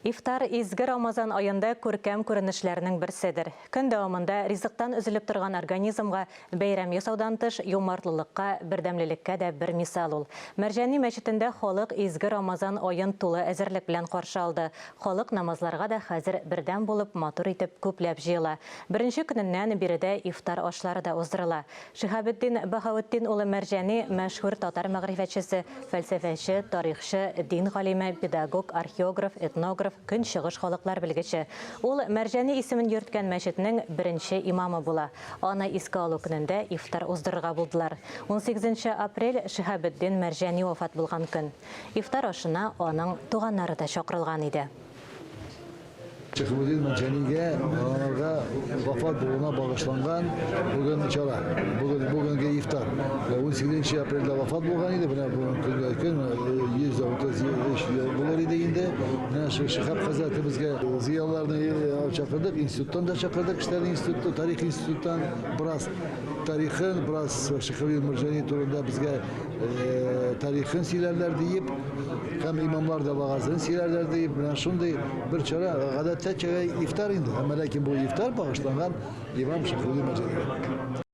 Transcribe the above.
Ифтар изге Рамазан аенда күркәм күренешләрнең берседер. Көн дәвамында ризыктан өзелеп торган организмга бәйрәм ясаудан тыш, юмартлылыкка, бердәмлелеккә дә бер мисал ул. Мәрҗани мәчетендә халык изге Рамазан аен тулы әзерлек белән каршы алды. Халык намазларга да хәзер бердәм булып, матур итеп, күпләп җыела. Беренче көненнән биредә ифтар ашлары да уздырыла. Шиһабетдин Баһаветдин улы Мәрҗани, мәшһүр татар мәгърифәтчесе, фәлсәфәче, тарихчы, дин галиме, педагог, археограф, этнограф, көнчыгыш халыклар белгече. Ул Мәрҗани исемен йөрткән мәчетнең беренче имамы була. Аны искә алу көнендә ифтар уздырырга булдылар. Унсигезенче апрель, Шиһабетдин Мәрҗани вафат булган көн. Ифтар ашына аның туганнары да чакырылган иде. Шәһабетдин Мәрҗанигә аңарга вафат булуына багышланган бүген чара, бүген бүгенге ифтар. 18 апрельдә вафат булган иде, менә бүген көнгә көн 133 ел булыр иде инде. Менә шул Шиһаб хәзрәтебезгә зыялыларны чакырдык, институттан да чакырдык, кешеләрне институт, тарих институттан бераз тарихын, бераз Шиһабетдин Мәрҗани турында безгә тарихын сөйләрләр диеп, һәм имамлар да вагазын сөйләрләр диеп, менә шундый бер чара, гадәттә чәгә ифтар инде, әмма ләкин бу ифтар багышланган имам Шәһрудин Мәрҗанигә.